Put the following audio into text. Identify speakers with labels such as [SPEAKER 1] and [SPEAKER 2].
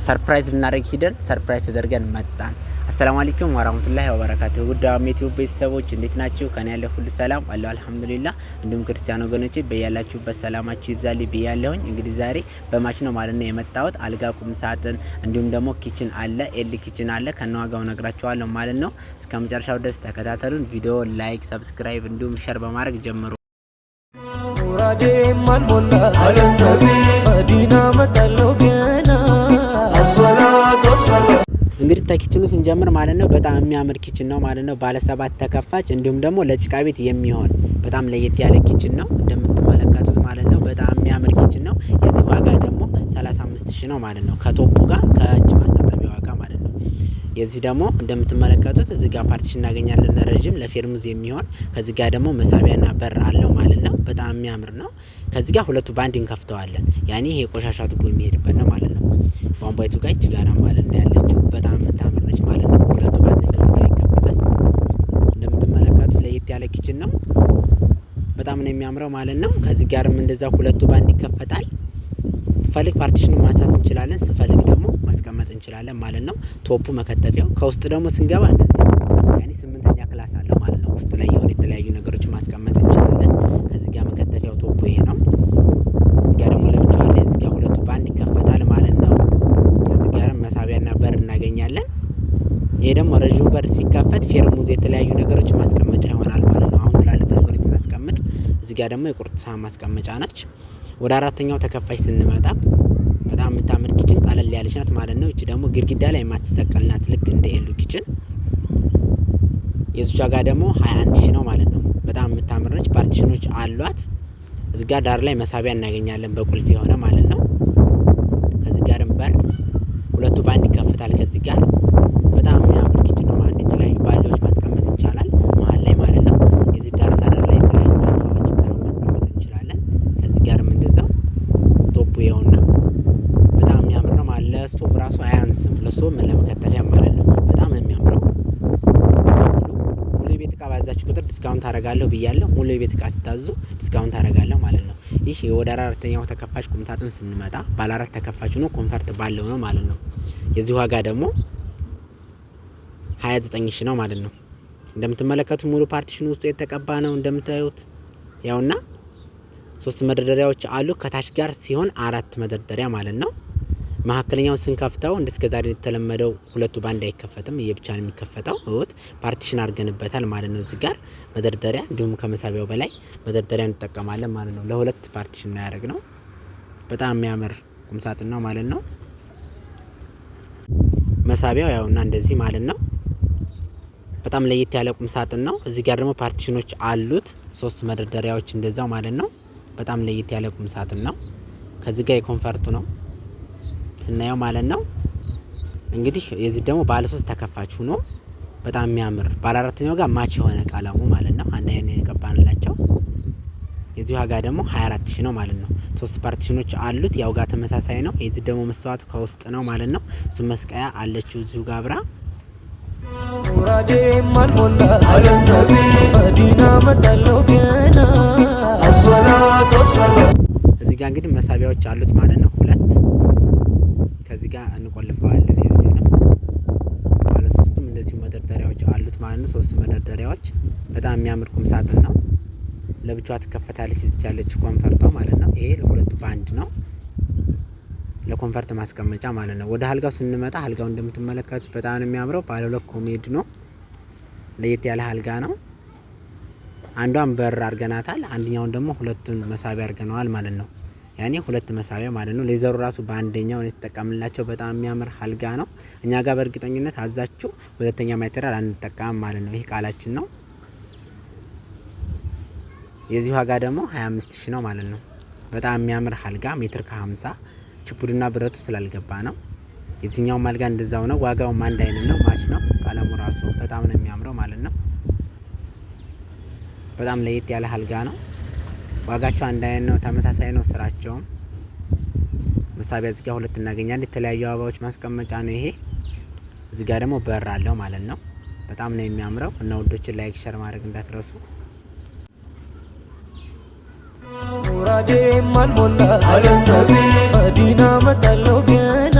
[SPEAKER 1] Surprise ልናደርግ ሂደን surprise ተደርገን መጣን። السلام عليكم ورحمة الله وبركاته። ውድ ዩቲዩብ ቤተሰቦች እንዴት ናችሁ? ከኔ ያለ ሁሉ ሰላም አለሁ الحمد لله። እንዲሁም ክርስቲያን ወገኖቼ በያላችሁበት ሰላማችሁ ይብዛልኝ ብያለሁኝ። እንግዲህ ዛሬ በማች ነው ማለት ነው የመጣሁት። አልጋ፣ ቁም ሳጥን እንዲሁም ደግሞ kitchen አለ፣ L kitchen አለ፣ ከነዋጋው ነግራችኋለሁ ማለት ነው። እስከ መጨረሻው ድረስ ተከታተሉን። ቪዲዮ like፣ subscribe እንዲሁም share በማድረግ ጀምሩ።
[SPEAKER 2] ሙራዴም አልሞላ መዲና መጣለው ገና።
[SPEAKER 1] እንግዲህ ከ kitchen ኑ ስንጀምር ማለት ነው በጣም የሚያምር kitchen ነው ማለት ነው። ባለ ሰባት ተከፋች እንዲሁም ደግሞ ለጭቃ ቤት የሚሆን በጣም ለየት ያለ kitchen ነው እንደምትመለከቱት ማለት ነው። በጣም የሚያምር kitchen ነው። የዚህ ዋጋ ደግሞ 35 ሺህ ነው ማለት ነው። ከ top ኡ ጋር ከእጅ ማስታጠቢያ ዋጋ ማለት ነው። የዚህ ደግሞ እንደምትመለከቱት እዚህ ጋር partition እናገኛለን ረዥም ለፌርሙዝ የሚሆን። ከዚህ ጋር ደግሞ መሳቢያና በር አለው ማለት ነው። በጣም የሚያምር ነው። ከዚህ ጋር ሁለቱ ባንድ እንከፍተዋለን። ያኔ ይሄ ቆሻሻ ቱቦ የሚሄድበት ነው ማለት ነው። ቧንቧይቱ ጋር ይች ጋራ ማለት ነው ያለችው፣ በጣም የምታምር ነች ማለት ነው። ሁለቱ ባንድ ከዚህ ጋር ይከፈታል። እንደምትመለከቱት ለየት ያለ kitchen ነው። በጣም ነው የሚያምረው ማለት ነው። ከዚህ ጋርም እንደዛ ሁለቱ ባንድ ይከፈታል። ስፈልግ partition ኑን ማንሳት እንችላለን፣ ስፈልግ ደግሞ ማስቀመጥ እንችላለን ማለት ነው። Top ኡ መከተፊያው ከውስጥ ደግሞ ስንገባ እንደዚህ ነው። ያኔ ስምንተኛ class አለው ማለት ነው። ውስጥ ላይ የሆነ የተለያዩ ነገሮችን ማስቀመጥ እንችላለን። ከዚህ ጋር መከተፊያው top ኡ ይሄ ነው። እዚህ ጋር ደግሞ ለብቻው አለ። እዚህ ጋር ሁለቱ ባንድ ይከፈታል ማለት ነው። ከዚህ ጋርም መሳቢያና በር እናገኛለን። ይሄ ደግሞ ረዥሙ በር ሲከፈት ፌርሙዝ፣ የተለያዩ ነገሮች ማስቀመጫ ይሆናል ማለት ነው። አሁን ትላልቅ ነገሮች ስናስቀምጥ እዚህ ጋር ደግሞ የቁርጥ ሳህን ማስቀመጫ ነች። ወደ አራተኛው ተከፋች ስንመጣ በጣም የምታምር kitchen ቀለል ያለች ናት ማለት ነው። እቺ ደግሞ ግድግዳ ላይ የማትሰቀል ናት፣ ልክ እንደ L ኡ kitchen። የዚች ዋጋ ደግሞ 21 ሺ ነው ማለት ነው። በጣም የምታምር ነች። Partition ኖች አሏት። እዚህ ጋር ዳር ላይ መሳቢያ እናገኛለን በቁልፍ የሆነ ማለት ነው። ከዚህ ጋርም በር ሁለቱ ባንድ ይከፍታል። ከዚህ ጋር በጣም የሚያምር kitchen ነው ማለት ነው። የተለያዩ ባልዲዎች ማስቀመጥ ይቻላል መሀል ላይ ማለት ነው። የዚህ ዳርና ዳር ላይ የተለያዩ ማንኪያዎች ምናምን ማስቀመጥ እንችላለን። ከዚህ ጋርም እንደዛው top ኡ ይኸውና በጣም የሚያምር ነው ማለት ለስቶቭ ራሱ አያንስም። ለስቶቭ ምን ለመከተፊያ ማለት ነው። በጣም ነው የሚያምረው። ሙሉ የቤት እቃ ባዛችሁ ቁጥር discount አደርጋለሁ ብያለሁ። ሙሉ የቤት እቃ ስታዙ discount አደርጋለሁ ማለት ነው። ይህ ወደ አራተኛው ተከፋች ቁምሳጥን ስንመጣ ባለ አራት ተከፋች ነው፣ comfort ባለው ነው ማለት ነው። የዚህ ዋጋ ደግሞ 29 ሺ ነው ማለት ነው። እንደምትመለከቱት ሙሉ partition ውስጡ የተቀባ ነው እንደምታዩት ያውና ሶስት መደርደሪያዎች አሉ። ከታች ጋር ሲሆን አራት መደርደሪያ ማለት ነው። መካከለኛውን ስንከፍተው እንደ እስከ ዛሬ የተለመደው ሁለቱ ባንድ አይከፈትም፣ እየብቻ ነው የሚከፈተው። እውት partition አድርገንበታል ማለት ነው። እዚህ ጋር መደርደሪያ እንዲሁም ከመሳቢያው በላይ መደርደሪያ እንጠቀማለን ማለት ነው። ለሁለት partition ነው ያደረግነው። በጣም የሚያምር ቁምሳጥን ነው ማለት ነው። መሳቢያው ያውና እንደዚህ ማለት ነው። በጣም ለየት ያለ ቁምሳጥን ነው። እዚህ ጋር ደግሞ partition ኖች አሉት፣ ሶስት መደርደሪያዎች እንደዛው ማለት ነው። በጣም ለየት ያለ ቁምሳጥን ነው። ከዚህ ጋር የ comfort ኡ ነው ስናየው ማለት ነው። እንግዲህ የዚህ ደግሞ ባለ ሶስት ተከፋች ሆኖ በጣም የሚያምር ባለ አራተኛው ጋር match የሆነ ቀለሙ ማለት ነው። አንድ አይነት የቀባንላቸው። የዚህ ዋጋ ደግሞ 24 ሺ ነው ማለት ነው። ሶስት partition ኖች አሉት፣ ያው ጋር ተመሳሳይ ነው። የዚህ ደግሞ መስተዋት ከውስጥ ነው ማለት ነው። እሱ መስቀያ አለችው እዚሁ ጋር አብራ።
[SPEAKER 2] ሙራዴም አልሞላ መዲና መጣለው ገና።
[SPEAKER 1] እዚህ ጋር እንግዲህ መሳቢያዎች አሉት ማለት ነው። ሁለት ከዚህ ጋር እንቆልፈዋለን። የዚህ ነው ባለ ሶስቱም እንደዚሁ መደርደሪያዎች አሉት ማለት ነው። ሶስት መደርደሪያዎች፣ በጣም የሚያምር ቁም ሳጥን ነው። ለብቻዋ ትከፈታለች እዚች ያለችው comfort ዋ ማለት ነው። ይሄ ለሁለቱ በአንድ ነው፣ ለ comfort ማስቀመጫ ማለት ነው። ወደ አልጋው ስንመጣ አልጋው እንደምትመለከቱት በጣም ነው የሚያምረው። ባለ ሁለት ኮሜድ ነው። ለየት ያለ አልጋ ነው። አንዷን በር አድርገናታል። አንደኛውን ደግሞ ሁለቱን መሳቢያ አድርገነዋል ማለት ነው። ያኔ ሁለት መሳቢያ ማለት ነው። Leather ኡ ራሱ በአንደኛው ነው የተጠቀምንላቸው። በጣም የሚያምር አልጋ ነው። እኛ ጋር በእርግጠኝነት አዛችሁ ሁለተኛ material አንጠቀምም ማለት ነው። ይህ ቃላችን ነው። የዚህ ዋጋ ደግሞ 25 ሺ ነው ማለት ነው። በጣም የሚያምር አልጋ ሜትር ከ50፣ ችፑድና ብረቱ ስላልገባ ነው። የዚህኛውም አልጋ እንደዛው ነው። ዋጋውም አንድ አይነት ነው፣ match ነው። ቀለሙ ራሱ በጣም ነው የሚያምረው ማለት ነው። በጣም ለየት ያለ አልጋ ነው። ዋጋቸው አንድ አይነት ነው፣ ተመሳሳይ ነው ስራቸውም። መሳቢያ እዚህ ጋር ሁለት እናገኛለን። የተለያዩ አበባዎች ማስቀመጫ ነው ይሄ። እዚህ ጋር ደግሞ በር አለው ማለት ነው። በጣም ነው የሚያምረው እና ውዶችን like share ማድረግ እንዳትረሱ።
[SPEAKER 2] ሙራዴም አልሞላ መዲና መጣለው ገና።